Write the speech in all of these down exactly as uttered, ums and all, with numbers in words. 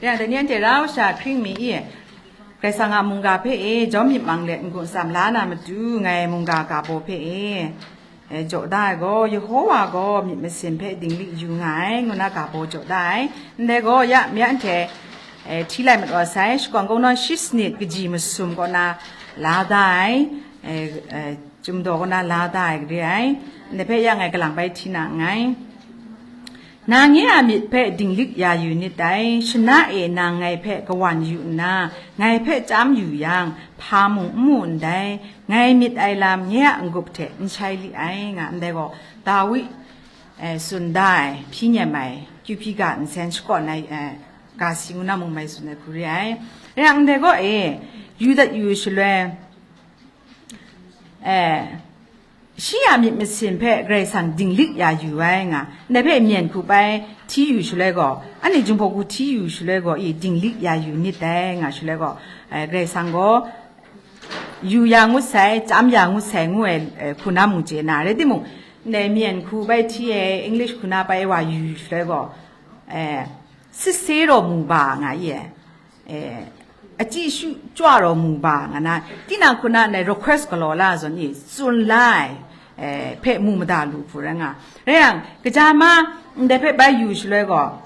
Rai yang, dai ni anhte rau sha hkring mi e, Karai Kasang a mungga hpe e, jawm myit mang let n-gun tsam la na matu, ngai mungga ga baw hpe e, e, jaw da ai gaw, Yehowa gaw myit masin hpe dinglik yu nga ai, ngu na ga baw jaw da ai. Ndai gaw, ya, mi anhte, e, hti lai mat wa sai, shakawn kungdawn shi sanit kaji masum kaw na la da ai, e, e, Chyum daw kaw na la da ai re ai, ndai hpe ya ngai kalang bai hti na nngai. Nang nye a myit hpe dinglik ya yu nit dai, shana e nang ngai hpe kawan yu nna, ngai hpe chyam yu yang, hpa mung n mu ndai, ngai myit ai lam nye a n-gup hte n shai li ai, nga ndai gaw, Dawi, eh, tsun da ai, hpyi nem ai, kyu hpyi ga nsen shakawn ai, eh, ga si ngu na mung mai tsun ai hku re ai. Rai yang ndai gaw e, yu dat yu shaloi, eh, shi a myit masin hpe Karai Kasang dinglik ya yu ai nga, ndai hpe myen hku bai hti yu shaloi gaw, anhte Jinghpaw hku hti yu shaloi gaw, i dinglik ya yu nit dai nga shaloi gaw, eh, Karai Kasang gaw yu ya ngut sai, chyam ya ngut sai ngu ai, eh, hku na mung chye na, rai timung, ndai myen hku bai hti ai, English hku na bai wa yu shaloi gaw, eh, sitse raw mu ba nga i ai. Eh, achyi shu chywa raw mu ba nga na, tinang hku na ndai request galaw la zawn i, tsun la ai, eh, hpe mu mada lu hku rai nga. Rai yang, kaja ma, ndai hpe bai yu shaloi gaw,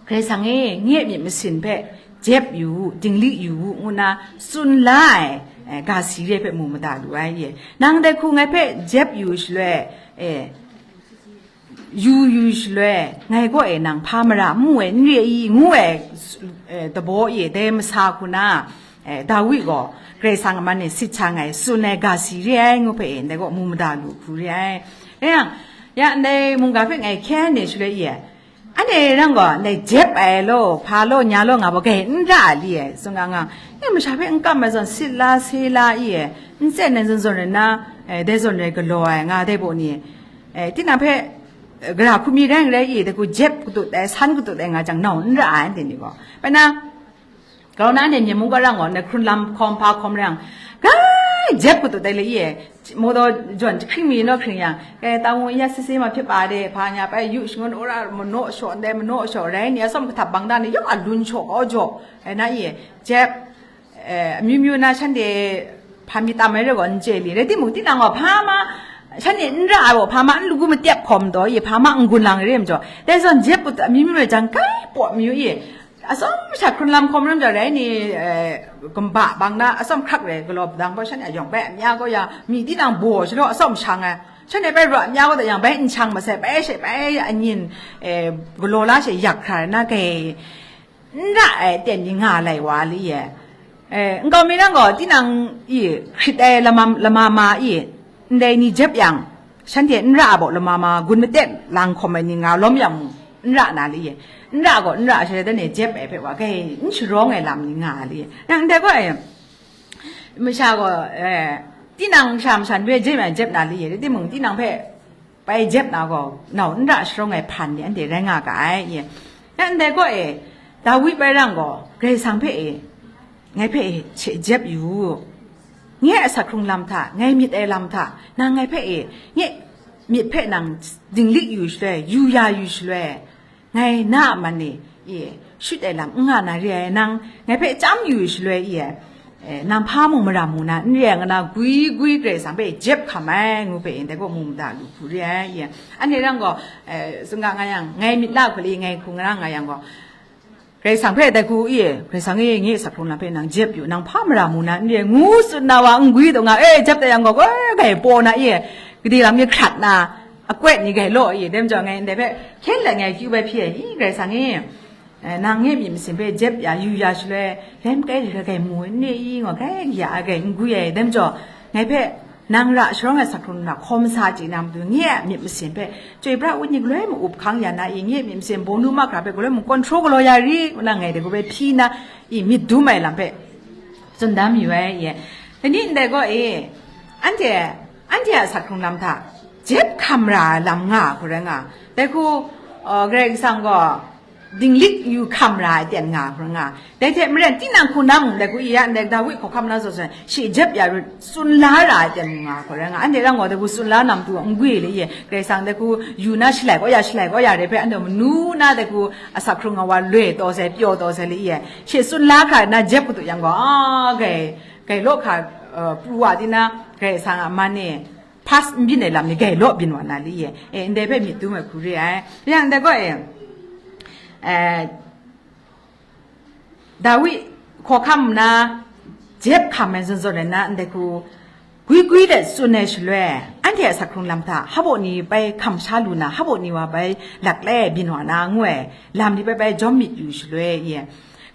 Karai Kasang e, nye myit masin hpe jep yu u, dinglik yu u, ngu na tsun la ai, eh, ga si re hpe mu mada lu ai e. Nang dai hku ngai hpe jep yu shaloi, eh, yu yu shaloi, ngai gaw e nang hpa mara n mu ai, n re i, ngu ai, eh, dabaw e, dai masa hku na, eh, Dawi gaw Karai Kasang a man e sit sha ngai, tsun ai ga si re ai, ngu hpe e, ndai gaw mu mada lu hku re ai. Rai yang, ya ndai mungga hpe ngai hkye ne shaloi i ai. Anhte rang gaw, ndai jep ai law, hpa law, nya law nga baw, gai n ra li ai, tsun nga nga. E masha hpe n kam ai zawn, sit la, se la i ai, n tsen ai zawn zawn rai na, eh, dai zawn rai galaw ai, nga dai baw ni, eh, tinang hpe, eh, gara hku mi rai n rai i, dai hku jep katut ai, san katut ai nga jang, nau n ra ai, anhte ni gaw. Bai na, grau na ne, myen mung karang gaw, ne hkrun lam hkawm, hpa hkawm rai yang, gai jep katut ai le i e, maw taw, jawn jahkring mi naw hkring yang, gai ta mu ya sisi ma hpyit pa de, hpa nya bai yu shangun ora manaw shaw ndai, manaw shaw rai ni, atsawm kahtap bang da ni, yawng a lun shaw kau jaw, ai na i e, jep, eh, amyu myu na shanhte hpa mi tam ai re gaw, n chye li, rai timung, tinang gaw, hpa ma, shanhte n ra ai gaw, hpa ma n lagu matep hkawm taw i, hpa ma n gun lang re majaw, dai zawn jep katut amyu myu rai jang, gai pawt mayu i, atsawm sha hkrun lam hkawm ram jau rai ni, eh, gumba bang na atsawm hkrak rai galaw badang gaw, shanhte a yawng bai amya gaw ya, mi tinang baw shalaw atsawm shang ai. Shanhte bai ra amya gaw da yang bai n shang masai, bai she bai anyin, eh, galaw la she yak hkra na gai n ra ai ten ni nga lai wa li ye. Eh, nkau mi nang gaw tinang i hkrit ai lama, lama ma i, ndai ni jep yang, shanhte n ra a baw lama ma, gun matet lang hkawm ai ni nga lawm yang mung, n ra na li ye. N ra gaw, n ra shaloi dan e jep ai hpe wa, gai n sharawng ai lam ni nga li ye. Yang ndai gaw, eh, masha gaw, eh, tinang sha masha ni hpe jep ai jep na li ye, rai timung, tinang hpe bai jep na gaw, nau n ra sharawng ai hpan ni anhte rai nga ga ai, ye. Yang ndai gaw, eh, Dawi bai rang gaw, Karai Kasang hpe, eh, ngai hpe e, she jep yu u. Nye a asak hkrung lam hta, ngai myit ai lam hta, nang ngai hpe e, nye myit hpe nang dinglik yu shaloi, yu ya yu shaloi, ngai na a man e, e, shut ai lam n nga na re ai, nang ngai hpe chyam yu shaloi, e, e, nang hpa mung maram mu na n re ai, nga na gwi gwi Karai Kasang hpe jep hkam ai, ngu hpe e, ndai gaw mu mada lu hku re ai, e. Anhte rang gaw, e, tsun ga nga yang, ngai myit la hku le, ngai hku nga ra nga yang gaw, Karai Kasang hpe dai hku i, Karai Kasang e, nye asak hkrung lam hpe nang jep yu, nang hpa mara mu na n re, ngu tsun na wa n gwi taw nga, e, jep tai yang gaw, e, gai paw na i, gade lam ni hkrat na, akwet ni gai law i, dai majaw ngai ndai hpe hkyen let ngai kyu bai hpyi ai i, Karai Kasang e, e, nang nye myit masin hpe jep ya, yu ya shaloi, rai makai rai gai mu n re i, nga gai ya ai gai n gwi ai, dai majaw ngai hpe, nang ra sharawng ai asak hkrung na hkawm sa chye na matu, nye a myit masin hpe, chyoi pra wut ni galoi ma-up hkang ya na i, nye a myit masin bawnu mahkra hpe galoi ma control galaw ya ri, ngu na ngai dai gaw bai hpyi na i, myit dum ai lam hpe tsun da mayu ai, ye. Dai ni ndai gaw e, anhte, anhte a asak hkrung lam hta, jep hkam ra ai lam nga hku rai nga. Dai hku, uh, Karai Kasang gaw, dinglik yu hkam ra ai ten nga hkra nga. Dai hte maren, tinang hku nang, dai hku i ya ndai Dawi hkawhkam na zawn zawn, shi jep ya ru tsun la ra ai ten nga hkra nga. Anhte rang gaw, dai hku tsun la na matu n gwi le ye, Karai Kasang dai hku yu na shalai kaw ya, shalai kaw ya re hpe, anhte manu na dai hku asak hkrung nga wa loi taw sai, pyaw taw sai le ye, shi tsun la hkra na jep kadu yang gaw, a, gai, gai law hkra, uh, pru wa di na, Karai Kasang a man e, pas n byin ai lam ni gai law byin wa na li ye, e, ndai hpe myit dum ai hku re ai. Yang dai gaw e, eh, Dawi hkawhkam na jep hkam ai zawn zawn ai na ndai hku gwi gwi de tsun ai shaloi, anhte a asak hkrung lam hta hpaw ni bai hkam sha lu na, hpaw ni wa bai laklai byin wa na ngu ai lam ni bai bai jawm myit yu shaloi ye.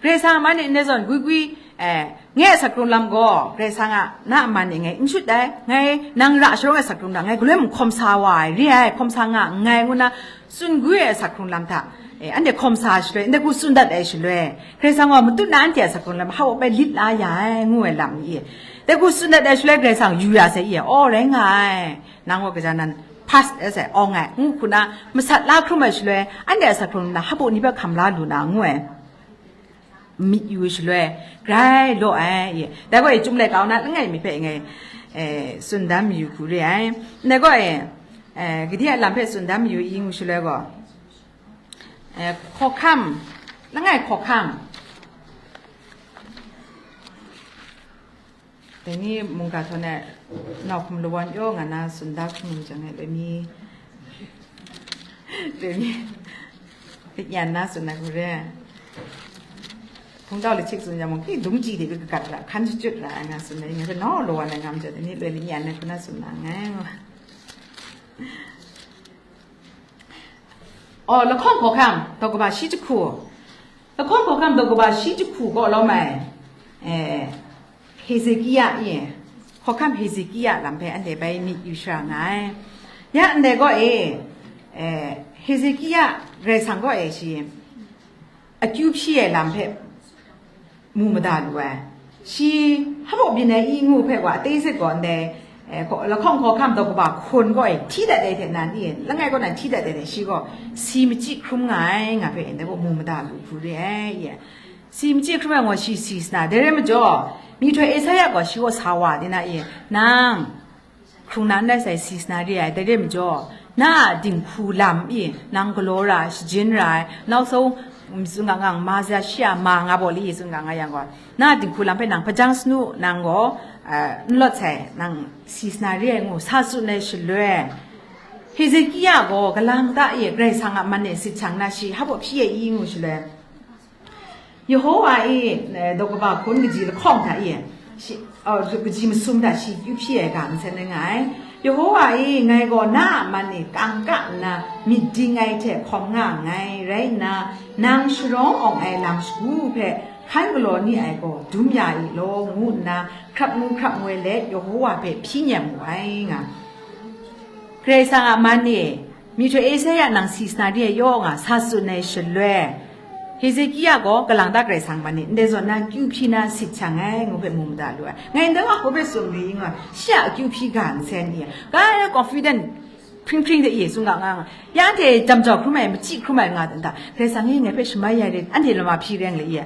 Karai Kasang a man e ndai zawn gwi gwi, eh, ngai a asak hkrung lam gaw, Karai Kasang a na a man e ngai n shut ai, ngai nang ra sharawng ai asak hkrung lam, ngai galoi mung hkawm sa wa ai, re ai, hkawm sa nga nngai ngu na, tsun gwi ai asak hkrung lam hta, eh, anhte hkawm sa ai shaloi, ndai hku tsun dat ai shaloi, Karai Kasang gaw matut na anhte a asak hkrung lam hpaw bai lit la ya ai, ngu ai lam ni e. Dai hku tsun dat ai shaloi, Karai Kasang yu ya sai ye, aw, rai nga ai, nang gaw kaja nan pas ai sai, aw, ngai, ngu hku na, masat la hkrum ai shaloi, anhte a asak hkrung lam hpaw ni hpe hkam la lu na, ngu ai. Myit yu shaloi, grai law ai, ye. Dai gaw e, Chyum Laika na langai mi hpe ngai, eh, tsun dam yu hku re ai. Ndai gaw e, eh, gade a lam hpe tsun dam yu i ngu shaloi gaw, eh, hkawhkam, langai hkawhkam. Dai ni mungga htaw na, nau hkum lawan yaw nga na tsun da hkrum jang e, loi mi, loi mi, lanyan na tsun ai hku re. Hpungtau lahchik tsun jang mung, hki dungji de kagat ra, hkan shachyut ra ai nga tsun ai, nga hpe nau lawan ai nga majaw, dai ni loi lanyan ai hku na tsun na nngai. Oh, lahkawng hkawhkam, daw kaba shi jahku. Lahkawng hkawhkam, daw kaba shi jahku kaw lawm ai, eh, Hezekia e, hkawhkam Hezekia lam hpe anhte bai myit yu shara nga ai. Ya ndai gaw e, eh, Hezekia Karai Kasang kaw e shi akyu hpyi ai lam hpe mu mada lu ai. Shi hpaw byin ai i ngu hpe wa, a tei zit gaw ndai, eh, hkaw-, lahkawng hkawhkam daw kaba hkun gaw e hti dat ai hte nan e, langai kaw nan hti dat ai hte shi gaw si machyi hkrum nga ai, nga hpe ndai gaw mu mada lu hku re ai, ye. Si machyi hkrum ai gaw shi si sa na, dai rai majaw, myihtoi Esaia gaw shi kaw sa wa di na e, nang, hkrung na n rai sai si sa na re ai, dai re majaw, na a dinghku lam e nang galaw ra ai, shajin ra ai, nau sau, mm, tsun ga ngang, ma za shi a ma nga baw li tsun ga nga yang gaw, na a dinghku lam hpe nang hpajang sanu, nang gaw, eh, n lawt sai, nang si sa na re ai ngu sa tsun ai shaloi, Hezekia gaw kalang ta e Karai Kasang a man e sit shang na shi hpaw hpyi ai i ngu shaloi, Yehowa e, eh, daw kaba hkun kaji lahkawng hta e, shi, oh, kaji masum hta shi kyu hpyi ai ga nsen rai nga ai. Yehowa e, ngai gaw na a man e kangka nna myit ding ai hte hkawm nga nngai, rai nna, nang sharawng awng ai lam shagu hpe hkan galaw ni ai gaw dum ya i law, ngu nna hkrap ngu hkrap ngoi let Yehowa hpe hpyi nem wu ai nga. Karai Kasang a man e, myihtoi Esaia nang si sa na re ai yaw nga sa tsun ai shaloi, Hezekia gaw kalang ta Karai Kasang man e ndai zawn na kyu hpyi na sit shang ai ngu hpe mu mada lu ai. Ngai ndai wa hku hpe tsun ri nga, shi a akyu hpyi ga nsen ni, ga confident hpring hpring de ye tsun ga nga nga. Ya anhte jam jau hkrum ai, machyi hkrum ai nga dan da, Karai Kasang e ngai hpe shamai ya rit, anhte lama hpyi reng le ye.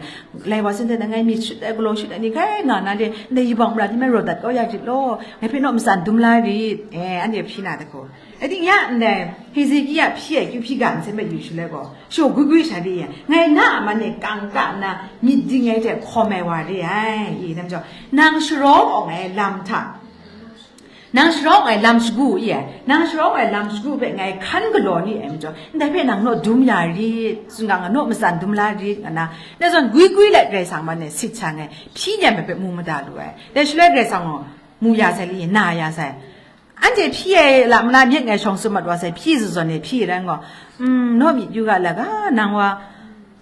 Lai wa sin de na ngai myit shut ai, galaw shut ai ni kai nga na le, ndai yubak mara ni mai raw dat kau ya rit law, ngai hpe naw matsan dum la rit, eh, anhte hpyi na de gaw. Ating ya ndai Hezekia hpyi ai kyu hpyi ga nsen hpe yu shaloi gaw, shaw gwi gwi sha re ai, ngai na a man e kangka nna myit ding ai hte hkawm ai wa re ai, i, dam jau, nang sharawng awng ai lam hta, nang sharawng ai lam shagu i ai, nang sharawng ai lam shagu hpe ngai hkan galaw ni ai majaw, ndai hpe nang naw dum ya rit, tsun ga nga, naw matsan dum la rit, nga na, na zawn gwi gwi let Karai Kasang man e sit shang ai, hpyi nem ai hpe mu mada lu ai. Dai shaloi Karai Kasang gaw mu ya sai li, na ya sai. Anhte hpyi ai lam na myit ngai shawng tsun mat wa sai, hpyi zawn zawn e hpyi rai gaw, mm, naw myit yu ga la ga, nang wa,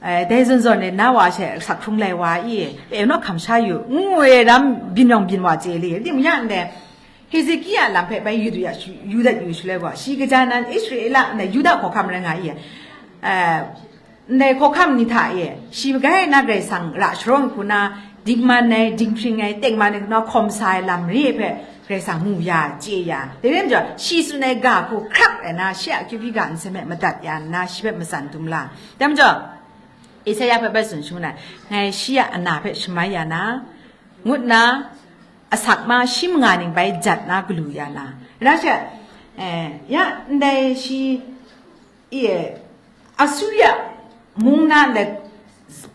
eh, dai zawn zawn e na wa she sak hkrung lai wa i, e naw hkam sha yu, ngu e ram byin yawng byin wa chye li, dim ya ndai, Hezekia lam hpe bai yu dat yu, yu dat yu shaloi gaw, shi kaja nan Israela ndai Yuda hkawhkam rai nga i, eh, ndai hkawhkam ni hta e, shi bai na Karai Kasang ra sharawng hku na, dingman ai, dinghpring ai, tengman ai, hkawm sa ai lam re hpe Karai Kasang mu ya, chye ya. Dai rai majaw, shi tsun ai ga hku hkrap ai na, shi a akyu hpyi ga nsen hpe madat ya nna, shi hpe matsan dum la. Dai majaw, Isaya hpe bai tsun shangun ai, ngai shi a ana hpe shamai ya na, ngut nna, asak ma shi manga ning bai jat na galu ya na, ra she, eh, ya ndai shi, e, Asuria mung na ndai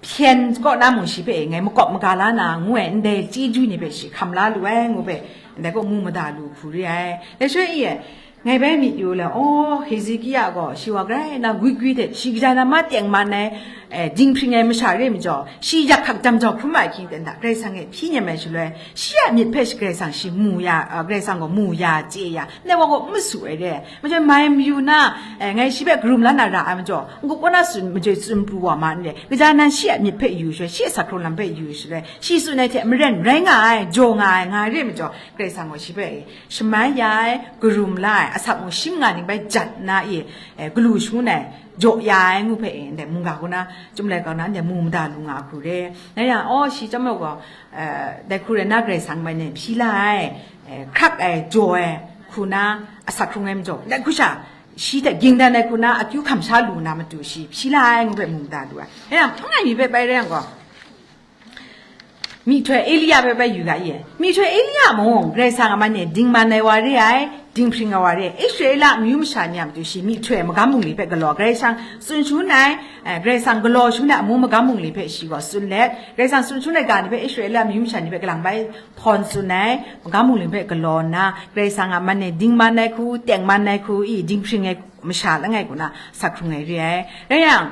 hpyen kaw na mung shi hpe ngai makawp maga la na, ngu ai ndai chyeju ni hpe shi hkam la lu ai, ngu hpe ndai kaw mu mada lu hku re ai. Dai shaloi e, ngai bai myit yu le, aw, Hezekia gaw shi wa grai na gwi gwi hte, shi kaja na ma teng man ai, eh, dinghpring ai masha re ai majaw, shi yak hkak jam jau hkrum ai hkying ten hta, Karai Kasang e hpyi nem ai shaloi, shi a myit hpe shi Karai Kasang shi mu ya, ah, Karai Kasang gaw mu ya, chye ya, ndai wa gaw n masu ai re. Majaw mai mayu na, eh, ngai shi hpe karum la na ra ai majaw, n-gup kaw na tsun, majoi tsun pru wa ma n re. Kaja nan shi a myit hpe yu shaloi, shi a asak hkrung lam hpe yu shaloi, shi tsun ai hte maren rai nga ai, jaw nga ai, nga re ai majaw, Karai Kasang gaw shi hpe, e, shamai ya ai, karum la ai, asak mung shi manga ning bai jat nna e, e, galu shangun ai, jaw ya ai ngu hpe, e, ndai mungga kaw na, Chyum Laika kaw na, ndai mu mada lu nga hku re. Ngai yang, aw, shi chyawm gaw, e, dai hku rai nna Karai Kasang bai ni hpyi la ai, e, hkrak ai, jaw ai, hku na, asak hkrung ai majaw, dai hku sha, shi hte ging dan ai hku na, akyu hkam sha lu na matu shi hpyi la ai ngu hpe mu mada lu ai. Ngai yang, hpang ai mi hpe bai rai yang gaw, Myihtoi Elia hpe bai yu ga ye. Myihtoi Elia mung, Karai Kasang a man e dingman ai wa re ai, dinghpring ai wa re ai. Israela amyu masha ni a matu shi myihtoi magam bungli hpe galaw, Karai Kasang tsun shangun ai, eh, Karai Kasang galaw shangun ai amu magam bungli hpe shi gaw tsun let, Karai Kasang tsun shangun ai ga ni hpe Israela amyu masha ni hpe kalang bai hpawn tsun ai, magam bungli hpe galaw nna, Karai Kasang a man e dingman ai hku, tengman ai hku, i, dinghpring ai masha langai kaw na asak hkrung ai re ai. Rai yang,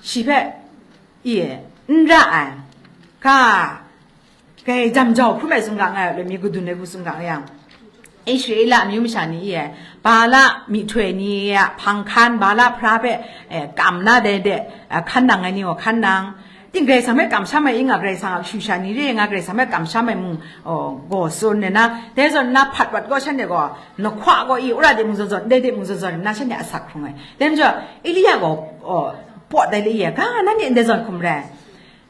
shi hpe, i, n ra ai, ga, kai jam jau hkrum ai sumga nga ai, loi mi kadun ai hku sumga nga yang, Israela amyu masha ni e, Bala myihtoi ni a hpang hkan, Bala hpara hpe, eh, kam na dai de, eh, hkan nang ai ni gaw hkan nang, ting Karai Kasang hpe kamsham ai, i nga Karai Kasang a kashu sha ni re nga Karai Kasang hpe kamsham ai mung, oh, gaw tsun nna, dai zawn nna hpat wat gaw shanhte gaw, lahkwa gaw i, wora de mung zawn zawn, ndai de mung zawn zawn nna shanhte asak hkrung ai. Dai majaw, Elia gaw, oh, pawt ai le i, ga, nanhte ndai zawn hkum rai.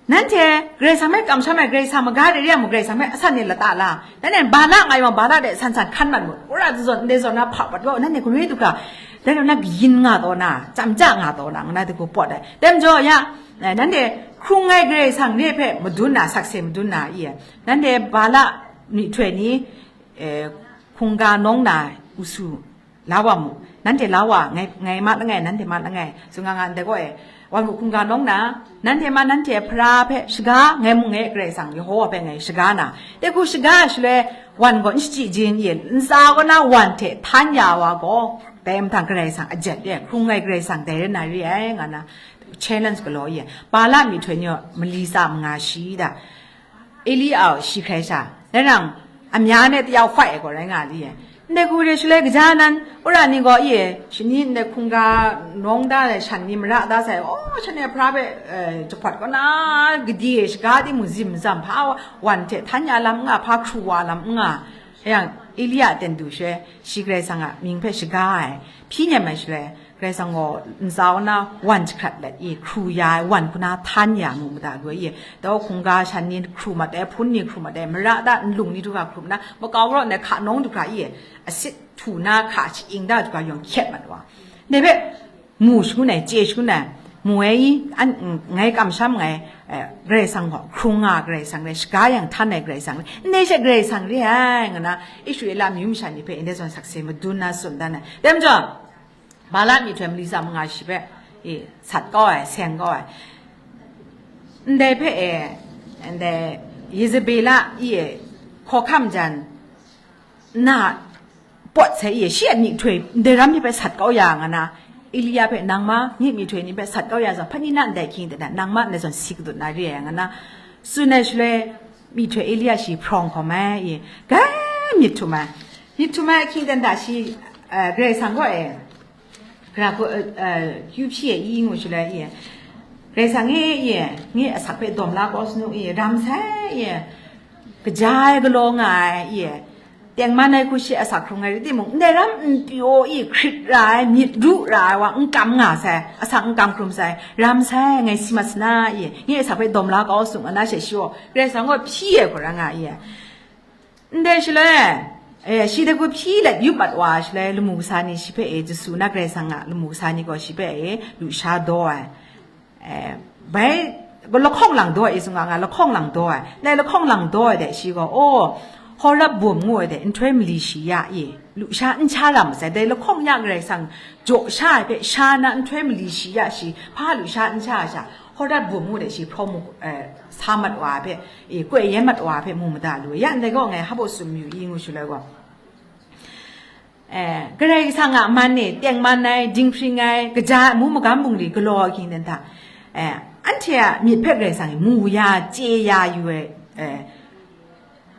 Nanhte Karai Kasang hpe kamsham ai, Karai Kasang maga de re yang mung, Karai Kasang hpe asan e lata la. Nanhte Bala nga yang, Bala de san san hkan mat mu. Wora zawn, ndai zawn na hpa pat gaw, nanhte gari du hkra, dai gaw na kayin nga taw na, cham ja nga taw na, nga na de gaw pawt ai. Dai majaw, ya, eh, nanhte hkrung ai Karai Kasang re hpe madun na, sakse madun na, i, nanhte Bala myihtoi ni, eh, hkungga nawng na usu la wa mu, nanhte la wa, ngai, ngai ma langai, nanhte ma langai, tsun nga nga ndai gaw e, wan mu hkungga nawng na, nanhte ma nanhte hpara hpe shaga, ngai mung ngai Karai Kasang Yehowa hpe ngai shaga na, dai hku shaga ai shaloi, wan gaw n shachyi jin ye, ntsa kaw na wan hte htan ya wa gaw, dai mahtang Karai Kasang a jet e, hkrung ai Karai Kasang dai rai na re ai, nga na challenge galaw ye, Bala myihtoi ni gaw mali tsa manga shi da, Elia shi hkrai sha, dai nang, amya ne tayau hpai ai gaw rai nga li ai. Ndai hku re shaloi kaja nan, wora ni gaw, i, shani ndai hkungga nawng da ai shan ni mara da sai, oh, shanhte hpara hpe, eh, jahpawt kaw na, gade shaga timung zim zam hpa, wan hte htan ya lam n nga, hpa hkru wa lam n nga. Yang, Elia ten du shaloi, shi Karai Kasang a mying hpe shaga ai, hpyi nem ai shaloi, Karai Kasang gaw ntsa kaw na wan jahkrat let i, hkru ya ai, wan hku na htan ya mu mada lu ai i, dau hkungga shan ni hkru mat ai, hpun ni hkru mat ai, mara da nlung ni du hkra hkru mat na, makau raw nna hka nawng du hkra i, asit htu na hka shi-ing da du hkra yawng hkyet mat wa. Dai hpe mu shangun ai, chye shangun ai, mu ai i, an, ngai kamsham nngai, eh, Karai Kasang gaw hkrung nga Karai Kasang rai, shaga yang htan ai Karai Kasang rai, ndai she Karai Kasang re ai, nga na, Israela amyu masha ni hpe ndai zawn sakse madun na tsun dan ai. Dai majaw, Bala myihtoi mali tsa manga shi hpe, e, sat kau ai, seng kau ai. Ndai hpe e, ndai Yezebela, i e, hkawhkam jan, na pawt sai, i e, shi a myihtoi, ndai ram ni hpe sat kau ya nga na, Elia hpe, nang ma, nye myihtoi ni hpe sat kau ya zawn, hpaji na ndai hkying de na, nang ma ndai zawn si kadut na re ai nga na, tsun ai shaloi, myihtoi Elia shi hprawng hkawm ai, i e, grai myit htum ai. Myit htum ai ahkying dan da shi, eh, Karai Kasang gaw e, gara hku, eh, eh, kyu hpyi e i ngu shaloi i, Karai Kasang e i, nye asak hpe dawm la kau sanu i, ram sai i, kaja ai galaw nga ai i, tengman ai hku shi asak hkrung ai rai timung, ndai ram n pyaw i, hkrit ra ai, myit ru ra ai wa n kam nga sai, asak n kam hkrum sai, ram sai, ngai si mat sana i, nye asak hpe dawm la kau sung ana she shi gaw, Karai Kasang gaw hpyi ai hkawra nga i, Ndai shaloi, eh, shi dai hku hpyi let yup mat wa ai shaloi, lamu kasa ni shi hpe e, Jesu na Karai Kasang a lamu kasa ni gaw shi hpe e, lusha daw ai, eh, bai lahkawng lang daw ai, i sung a nga lahkawng lang daw ai, dai lahkawng lang daw ai de shi gaw, aw, Horeb bum ngu ai de nhtoi mali shi ya i, lusha n sha ram masai, dai lahkawng ya Karai Kasang jaw sha ai hpe sha na nhtoi mali shi ya shi, hpa lusha n sha ai sha, Horeb bum ngu de shi hpraw mu, eh, sa mat wa ai hpe, e, koi yen mat wa ai hpe mu mada lu ai. Ya ndai gaw ngai hpa baw tsun mayu i ngu shaloi gaw, eh, Karai Kasang a man e tengman ai, dinghpring ai, kaja ai, amu magam bungli galaw ai hkying dan hta, eh, anhte a myit hpe Karai Kasang e mu ya, chye ya yu ai, eh,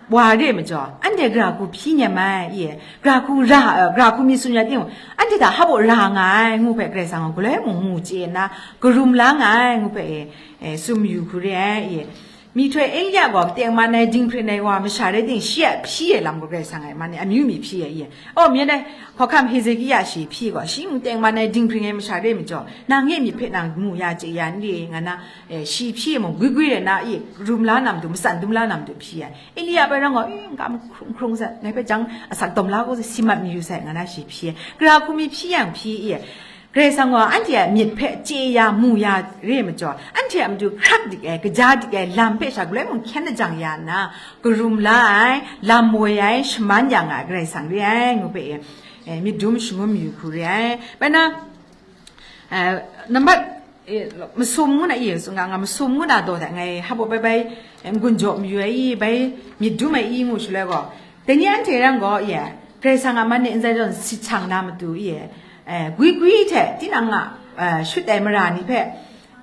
wa re ai majaw, anhte gara hku hpyi nem ai, i, gara hku ra, eh, gara hku mi tsun ya timung, anhte hta hpa baw ra nga ai ngu hpe Karai Kasang gaw galoi mung mu chye nna, karum la nga ai ngu hpe, eh, eh, tsun mayu hku re ai, i. Myihtoi Elia gaw tengman ai, dinghpring ai wa masha rai ting, shi a hpyi ai lam gaw Karai Kasang e man e amyu mi hpyi ai, i. Aw, myit dai, hkawhkam Hezekia shi hpyi gaw, shi mung tengman ai, dinghpring ai masha re ai majaw, nang e myit hpe nang mu ya chye ya n re, nga na, eh, shi hpyi ai mung, gwi gwi rai na, i, rum la na matu, matsan dum la na matu hpyi ai. Elia bai rang gaw, "Eh, n kam hkrung hkrung sai, ngai hpe jang asak dawm la gaw, si mat mayu sai," nga na shi hpyi ai. Gara hku mi hpyi yang hpyi i, Karai Kasang gaw anhte a myit hpe chye ya, mu ya re ai majaw, anhte a matu hkrak dik ai, kaja dik ai lam hpe sha galoi mung hkyen lajang ya nna, karum la ai, lam woi ai, shaman ya nga ai Karai Kasang re ai, ngu hpe, eh, myit dum shangun mayu hku re ai. Bai na, eh, nambat, eh, masum ngu na i, tsun nga nga, masum ngu na daw hta ngai hpa baw bai bai, eh, n-gun jaw mayu ai i, bai myit dum ai i ngu shaloi gaw, dai ni anhte rang gaw, i, Karai Kasang a man e n zawn sit shang na matu, i, eh, gwi gwi hte tinang a, eh, shut ai mara ni hpe,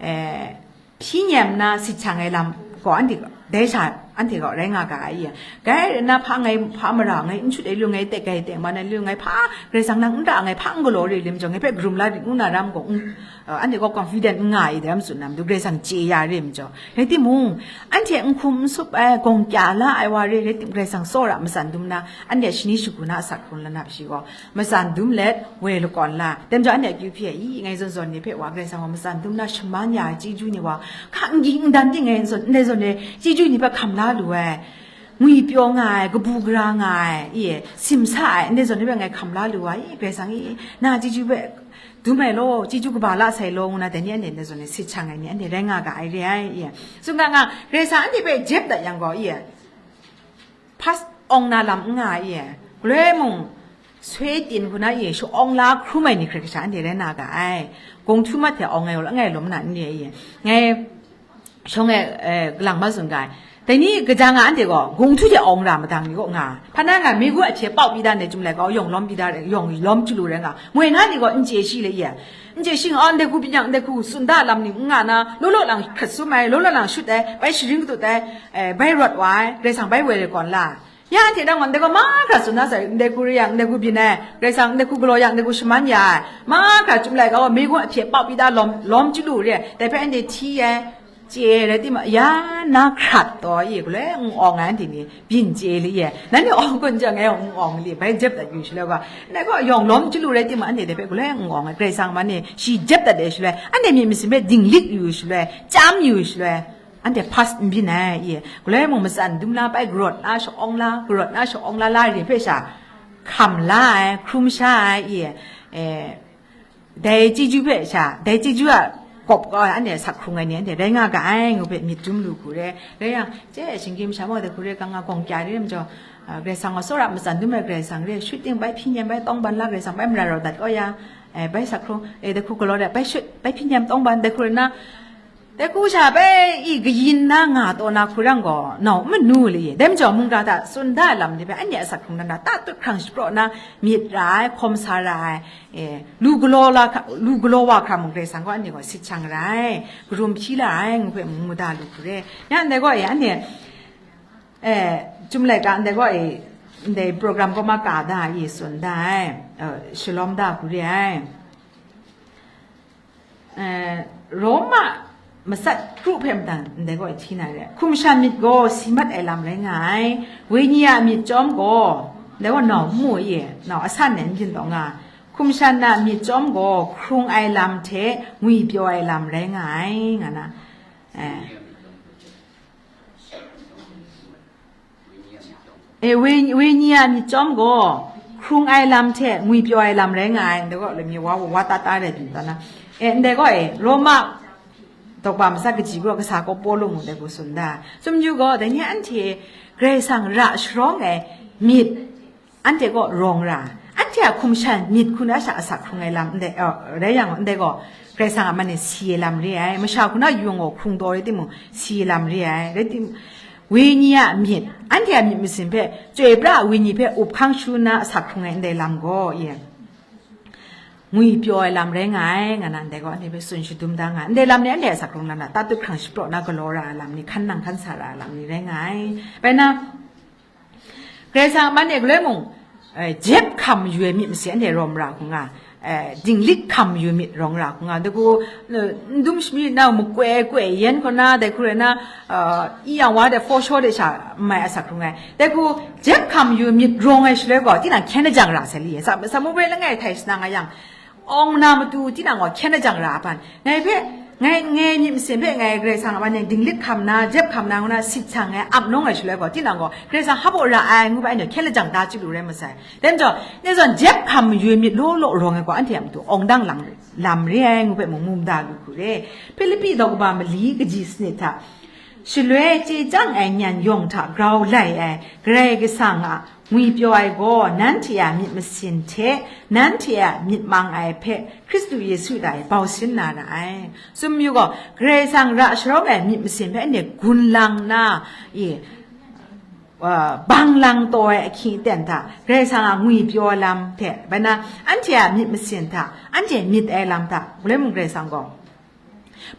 eh, hpyi nem nna sit shang ai lam gaw, anhte gaw, dai sha anhte gaw rai nga ga ai, i. Gai rai nna, hpa ngai, hpa mara ngai n shut ai lu, ngai tek ai tengman ai lu, ngai hpa Karai Kasang nang n ra, ngai hpa n galaw re lim jawng, ngai hpe karum la rit ngu na ram gaw, n, uh, anhte gaw confident n nga ai, dai ram tsun na matu, Karai Kasang chye ya re ai majaw. Rai timung, anhte n hkum n sup ai, gawng kya la ai wa re, rai tim, Karai Kasang tsawra matsan dum na, anhte shani shagu na asak hkrung lanap shi gaw, matsan dum let, woi lakawn la. Dai majaw anhte akyu hpyi ai, i, ngai zawn zawn ni hpe wa Karai Kasang gaw matsan dum na shaman ya ai chyeju ni wa, hka n ging n dan ting ngai zawn, ndai zawn e chyeju ni hpe hkam la lu ai, ngwi pyaw nga ai, kabu gara nga ai, i, simsa ai, ndai zawn ni hpe ngai hkam la lu ai, i, Karai Kasang i, na chyeju hpe dum ai law, chyeju kaba la sai law, ngu na dai ni anhte ndai zawn e sit shang ai ni anhte rai nga ga ai re ai, i. Tsun ga nga, Karai Kasang anhte hpe jep dat yang gaw, i, hpa sh-, awng na lam n nga ai, i, galoi mung, soi tin hku na, i, sha-awng la hkrum ai ni hkrai kasha anhte rai na ga ai. Gawng htu mat hte awng ai, langai lawm na n re ai, i, ngai shawng e, eh, galang ma tsun ga ai. Dai ni kaja nga anhte gaw, gawng htu hte awng ra madang ni kaw nga, hpa na nga, megu ahpye pau pyi da ndai, Chyum Laika yawng lawm pyi da, yawng lawm chyalu rai nga, moi na ni gaw n chye shi le, i, n chye shi nga, ndai hku byin yang, ndai hku tsun da lam ni n nga na, law law lang hkrat sum ai, law law lang shut ai, bai sharin katut ai, eh, bai rawt wa ai, Karai Kasang bai woi lakawn la. Ya hte dang gaw, ndai gaw mahkra tsun na sai, ndai hku re yang, ndai hku byin ai, Karai Kasang ndai hku galaw yang, ndai hku shaman ya ai, mahkra Chyum Laika gaw megu ahpye pau pyi da lawm, lawm chyalu re ai, dai hpe anhte hti ai, chye ai rai timung, ya na hkrat taw, i, galoi n awng ai anhte ni byin chye li, i, nanhte awng kun jang, ngai n awng li, bai jep dat yu shaloi gaw, ndai gaw yawng lawm chyalu rai timung, anhte dai hpe galoi n awng ai, Karai Kasang man e shi jep dat ai shaloi, anhte myit masin hpe dinglik yu shaloi, chyam yu shaloi, anhte hpa n byin ai, i, galoi mung matsan dum la, bai karawt la, sha-awng la, karawt la, sha-awng la, la re hpe sha hkam la ai, hkrum sha ai, i, eh, dai chyeju hpe sha, dai chyeju a kawp kau ai, anhte asak hkrung ai ni, anhte rai nga ga ai, ngu hpe myit dum lu hku re. Rai yang, che, shinggyim masha mung dai hku re, kang nga gawng kya re ai majaw, ah, Karai Kasang gaw tsawra matsan dum ai Karai Kasang re, shut ting bai hpyi nem, bai tawngban la, Karai Kasang bai mara rau dat kau ya, eh, bai sak hkrung, eh, dai hku galaw de, bai shut, bai hpyi nem, tawngban, dai hku re na, dai hku sha bai i kayin na nga taw na hku rang gaw, nau n manu le ye. Dai majaw mungga hta tsun da ai lam ni hpe anhte asak hkrung dan hta tatut hkrang shapraw na myit ra ai, hkawm sa ra ai, e, lu galaw la hkra, lu galaw wa hkra mung Karai Kasang gaw anhte gaw sit shang ra ai, karum hpyi la ai, ngu hpe mung mu da lu hku re. Ya ndai gaw, e, anhte, e, Chyum Laika ndai gaw, e, ndai program gaw ma ka da ai, tsun da ai, e, shalawm da hku re ai. Eh, Roma masat kru hpe mada ndai gaw hti na re. Hkum shan myit gaw si mat ai lam rai nga ai. Wenyi a myit chyawm gaw, ndai gaw nau n mu i, nau asan e n byin taw nga. Hkum shan na myit chyawm gaw, hkrung ai lam hte ngwipyaw ai lam rai nga ai, nga na. Eh. E, we, wenyi a myit chyawm gaw, hkrung ai lam hte ngwipyaw ai lam rai nga ai, ndai gaw, lami wa, wa ta ta rai byin taw na. E, ndai gaw, e, Roma, Daw kaba matsat kaji gaw kasa kaw Pawlu mung dai hku tsun da. Tsun yu gaw, dai ni anhte Karai Kasang ra sharawng ai myit, anhte gaw rawng ra, anhte a hkum shan myit hku na sha asak hkrung ai lam ndai, oh, rai yang ndai gaw, Karai Kasang a man e si ai lam re ai, masha hku na yung gaw hkrung taw rai timung, si ai lam re ai, rai tim, wenyi a myit, anhte a myit masin hpe, chyoi pra ai wenyi hpe up hkang shu na asak hkrung ai ndai lam gaw, ye, ngwi pyaw ai lam rai nga ai, nga na ndai gaw, anhte hpe tsun shadum da nga ai. Ndai lam ni anhte a asak hkrung lam na, tatut hkrang shapraw na galaw ra ai lam ni, hkan nang hkan sa ra ai lam ni rai nga ai. Bai na, Karai Kasang a man e galoi mung, eh, jep hkam yu ai myit masin anhte rawng ra hku nga, eh, dinglik hkam yu myit rawng ra hku nga, dai hku, eh, n dum shami na makoi koi yen kaw na, dai hku rai na, eh, i yang wa de, foshaw de sha n mai asak hkrung ai. Dai hku, jep hkam yu myit rawng ai shaloi gaw, tinang hkyen ajang ra sai li, sa, sa mu bai langai htai shana nga yang, awng na matu tinang gaw hkyen ajang ra a ban? Ngai hpe, ngai, ngai myit masin hpe ngai Karai Kasang a man e dinglik hkam na, jep hkam na, ngu na sit sang ai, ap nawng ai shaloi gaw, tinang gaw Karai Kasang hpa baw ra ai, ngu bai, anhte hkyen lajang da chyalu rai masai. Dai majaw, ngai zawn jep hkam yu myit law law rawng ai gaw, anhte a matu awng dang lang lam re ai, ngu hpe mung mu mada lu hku re. Hpilipi daw kaba mali kaji sanit hta, shaloi chye chyang ai nyan yawng hta grau lai ai Karai Kasang a ngwi pyaw ai gaw, nanhte a myit masin hte nanhte a myit mang ai hpe Hkristu Yesu hta e bau sin na ra ai. Tsun yu gaw, Karai Kasang ra sharawng ai myit masin hpe anhte gun lang na, e, wa, bang lang taw ai ahkying aten hta, Karai Kasang a ngwi pyaw lam hte, bai na, anhte a myit masin hta, anhte myit ai lam hta, galoi mung Karai Kasang gaw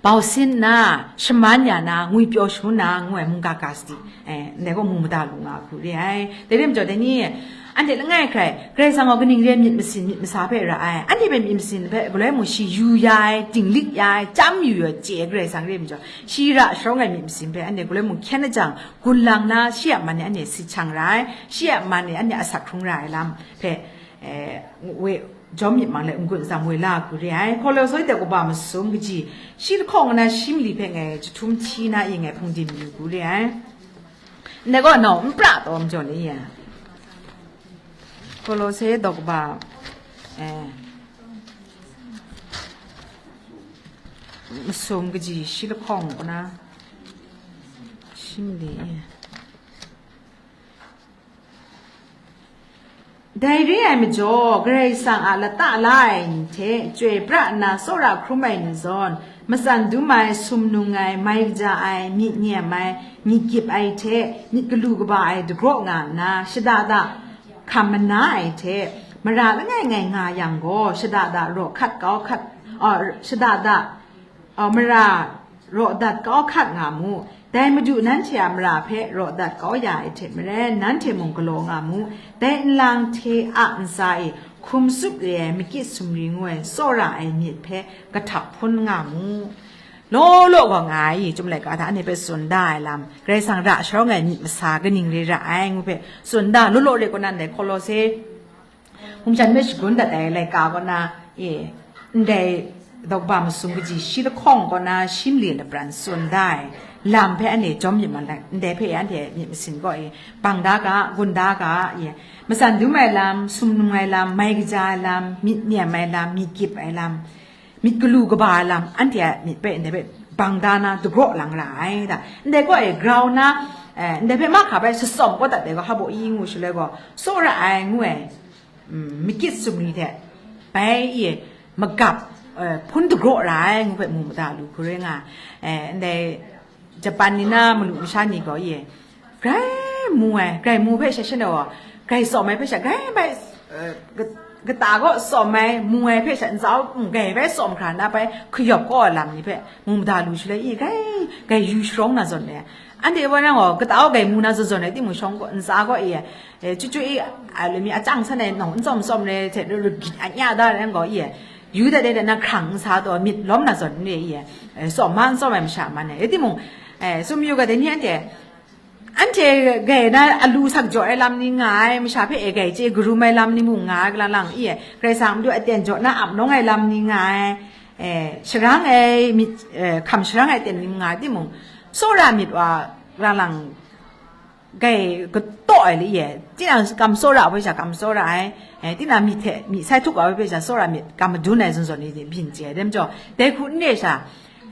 bau sin nna, shaman ya na, ngwi pyaw shangun na, ngu ai mungga ga sadi, eh, ndai gaw mu mada lu nga hku re ai. Dai re majaw, dai ni, anhte langai hkrai, Karai Kasang gaw kaning re myit masin, myit masa hpe ra ai, anhte hpe myit masin hpe galoi mung shi yu ya ai, dinglik ya ai, chyam yu ya chye ai Karai Kasang re majaw, shi ra sharawng ai myit masin hpe anhte galoi mung hkyen ajang, gun lang na, shi a man e anhte sit shang ra ai, shi a man e anhte asak hkrung ra ai lam hpe, eh, we, jawm myit mang let n-gun tsam woi la hku re ai. Hkawlose daw kaba masum kaji shi lahkawng na shi mali hpe ngai jahtum hti na i ngai hpung dim yu hku re ai. Ndai gaw nau n pra taw majaw ni ya. Hkawlose daw kaba, eh, masum kaji shi lahkawng na shi mali i. Dai re ai majaw, Karai Kasang a lata la ai ni hte chyoi pra nna tsawra hkrum ai ni zawn, matsan dum ai, sumnung ai, mai kaja ai, myit nem ai, myit gyip ai hte myit galu kaba ai dagraw nga nna, shada da hkam mana ai hte, mara langai ngai nga yang gaw, shada da raw hkat kau hkat, a, shada da, a, mara raw dat kau hkat nga mu. Dai Madu nanhte a mara hpe raw dat kau ya ai hte maren, nanhte mung galaw nga mu. Dai nlang hte a ntsa e hkum tsup re ai makit sumri ngu ai tsawra ai myit hpe kahtap hpun nga mu. Law law gaw nga ai, Chyum laika hta anhte hpe tsun da ai lam, Karai Kasang ra sharawng ai myit masa kaning re ra ai ngu hpe tsun da, law law re kaw na ndai Hkawlose hpung shan hpe shagun dat ai laika kaw na, e, ndai daw kaba masum kaji shi lahkawng kaw na shi mali lapran tsun da ai lam hpe anhte jawm myit man let, ndai hpe anhte myit masin kaw e bang da ga, gun da ga, e, matsan dum ai lam, sumnung ai lam, mai kaja ai lam, myit nem ai lam, myit gyip ai lam, myit galu kaba ai lam, anhte a myit hpe ndai hpe bang da na dagraw lang ra ai da. Ndai kaw e grau na, eh, ndai hpe mahka bai shatsawm kau dat ai gaw, hpa baw i ngu shaloi gaw, tsawra ai ngu ai, mm, makit sumri hte bai i magap, eh, hpun dagraw ra ai ngu hpe mu mada lu hku rai nga, eh, ndai Japan ni na malu masha ni gaw i, grai mu ai, grai mu hpe sha shanhte gaw, grai tsawm ai hpe sha, grai bai, eh, ka-, kata gaw tsawm ai, mu ai hpe sha ntsa, mm, grai bai tsawm hkra na bai hkayawp kau ai lam ni hpe mu mada lu shaloi i, grai, grai yu sharawng na zawn le, anhte wa nang gaw, kata gaw grai mu na zawn zawn ai timung shawng gaw, ntsa gaw i, eh, chyu chyu i, a, lami a chyang san ai nawng n tsawm n tsawm re hte, ragit a nya da ai gaw i, yu dat de na hkrang n sa taw, myit lawm na zawn n re i, eh, tsawm ma n tsawm ai masha man ai. Rai timung, eh, tsun yu ga, dai ni anhte, anhte grai na alu sak jaw ai lam ni nga ai, masha hpe e grai chye karum ai lam ni mung nga ai, kalang lang i, Karai Kasang madu aten jaw na ap nawng ai lam ni nga ai, eh, sharang ai myit, eh, hkam sharang ai aten ni mung nga ai timung, tsawra myit wa, kalang lang, grai kataw ai le ye, tinang kam tsawra ai hpe sha kam tsawra ai, eh, tinang myit hte myit sai htup ai hpe sha tsawra myit kam madun ai zawn zawn ni byin chye ai. Dai majaw, dai hku n re sha,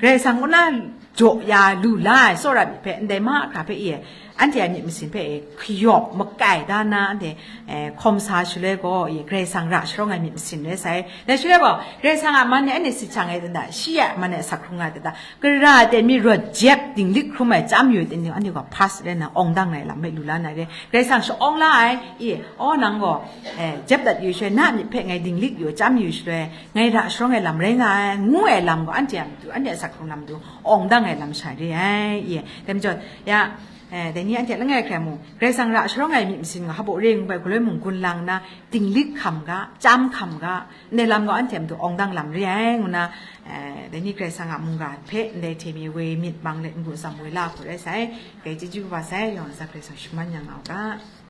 Karai Kasang kaw na jaw ya lu la ai tsawra myit hpe ndai mahkra hpe e, anhte a myit masin hpe e hkayawp makai da na, anhte, eh, hkawm sa shaloi gaw, e, Karai Kasang ra sharawng ai myit masin rai sai. Dai shaloi gaw, Karai Kasang a man e anhte si chyang ai dan da, shi a man e asak hkrung ai dan da, kara ten mi rawt jep dinglik hkrum ai chyam yu ai ten ni, anhte gaw pass rai na awng dang ai lam hpe lu la na re. Karai Kasang sha-awng la ai, e, aw, nang gaw, eh, jep dat yu shaloi, na myit hpe ngai dinglik yu, chyam yu shaloi, ngai ra sharawng ai lam rai nga ai, ngu ai lam gaw anhte a matu, anhte a asak hkrung lam matu, awng dang ai lam sha re ai, e, dai majaw, ya, eh, dai ni anhte langai hkrai mung, Karai Kasang ra sharawng ai myit masin gaw, hpaw re ngu bai, galoi mung gun lang na, dinglik hkam ga, chyam hkam ga, ndai lam gaw anhte a matu awng dang lam re ai, ngu na, eh, dai ni Karai Kasang a mungga hpe ndai hte mi woi myit mang let, n-gun tsam woi la hku rai sai, kai chyeju kaba sai, yawng ntsa Karai Kasang shaman yang nga u ga.